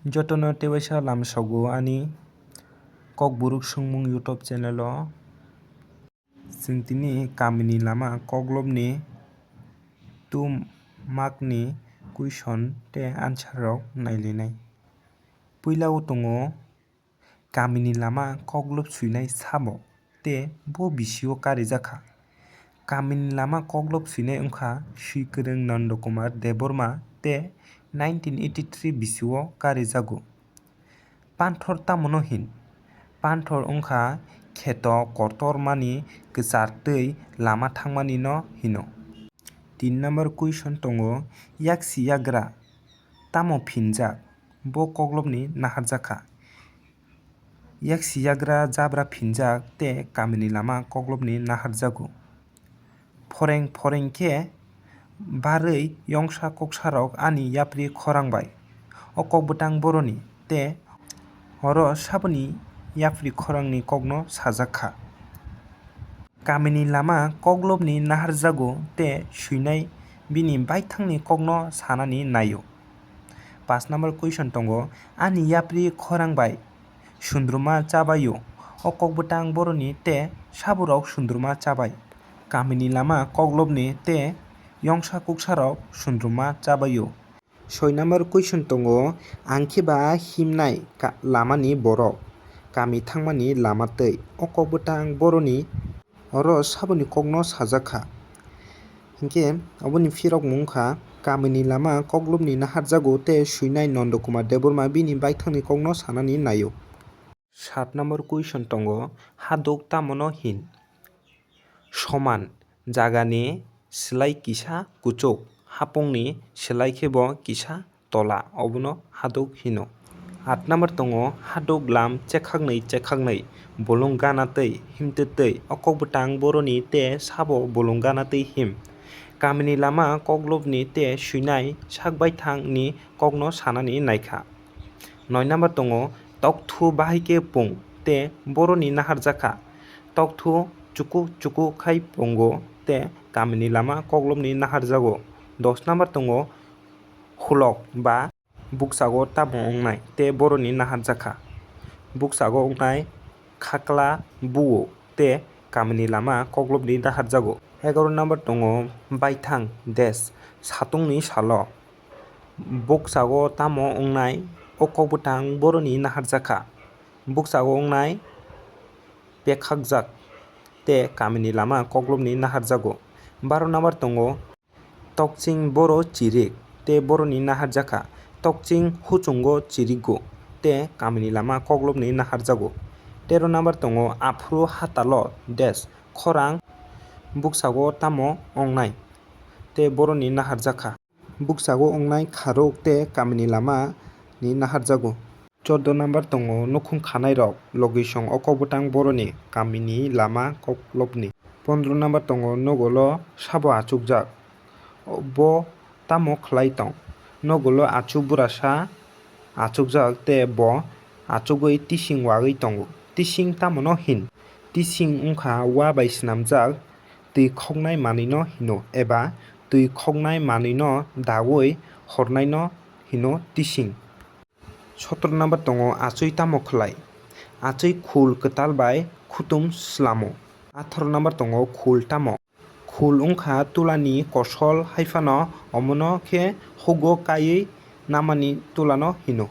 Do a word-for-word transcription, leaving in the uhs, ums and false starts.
Jotono tewaisa lamsogo ani Kokborok Swngmung YouTube channel o. Chwng tini kamini lama koklopni two mark ni question tei answer rok nailainai. Puila o tongo kamini lama koklop swinai sabo tei bo bisio karijakha. Kamini lama koklop swinai wngkha Swikwrwng Nanda Kumar Debbarma tei nineteen eighty three bisio karijago. Panthor tamo no hin? Panthor wngkha kheto kotor mani kwchar twi lama thangmani no hino. Tin number question tongo, yaksi yagra tamo phinjak? Bo koklopni naharjakha. Yaksi yagra jabra phinjak tei kamini lama koklopni naharjago. Phoreng phoreng khe barwi yongsa koksarok ani yapri khorang bai. O kokbwtang boroni tei oro saboni yapri khorangni kokno sajak kha. Kamini lama koklopni naharjago tei swinai bini baithangni kokno sanani naio. Paanch number question tongo, ani yapri khorang bai sundruma chabaio. O kokbwtang boroni tei saborok sundruma chabai. Kamini lama koklopni tei yongsa koksarok sundruma chabaio. Soi number question tongo, ang khe ba himnai ka-, lamani borok, kami thangmani lama twi. O kokbwtang boroni oro saboni kokno sajak kha. Hinkhe oboni phirokmung wngkha, kamini lama koklopni naharjago tei swinai Nanda Kumar Debbarma bini baithangni kokno sanani naio. Sat number question tongo, haduk tamo no hin? Soman jagani slai kisa kuchuk, hapungni slai khe bo kisa tola, obono haduk hino. Aat number tongo, haduk lam chekhaknwi chekhaknwi, bolong gana twi himtwi twi, o kokbwtang boroni tei sabo bolong gana twi him. Kamini lama koklopni tei swinai sak baithangni kokno sanani naikha. Noi number tongo, tokthu bahai khe pung tei boroni naharjakha. Tokthu chuku chuku khai pungo tei kamini lama koklopni naharjago. Dos number tongo, hulok ba buksago tamo wngnai tei boroni naharjakha. Buksago wngnai khakla buo tei kamini lama koklopni naharjago. Egaroh number tongo, baithang des satungni salo. Buksago tamo wngnai o kokbwtang boroni naharjakha. Buksago wngnai pekhakjak tei kamini lama koklopni naharjago. Baro number tongo, tokching boro chirik tei boroni naharjakha. Tokching huchungo chirigo tei kamini lama koklopni naharjago. Tero number tongo, aphuru hatalo des khorang buksago tamo wngnai tei boroni naharjakha. Buksago wngnai kharuk tei kamini lama ni naharjago. Chordo number tongo, nukhung khanairok logisong o kokbwtang boroni kamini lama koklopni. Pondro number tongo, nogolo sabo achukjak, bo tamo khlai tong? Nogolo achuk burasa achukjak tei bo achugwi tising wagwi tongo. Tising tamo no hin? Tising wngkha wa bai swnamjak twi khoknai manwi no hino eba twi khoknai manwi no daui hornai no hino tising. Sotoro number tongo, achwi tamo khlai? Achwi khul kwtal bai khutum slamo. Atharo number tongo, khul tamo? Khul wngkha tulani kosol, haiphano omono khe hugo kaiwi namani tulano hino.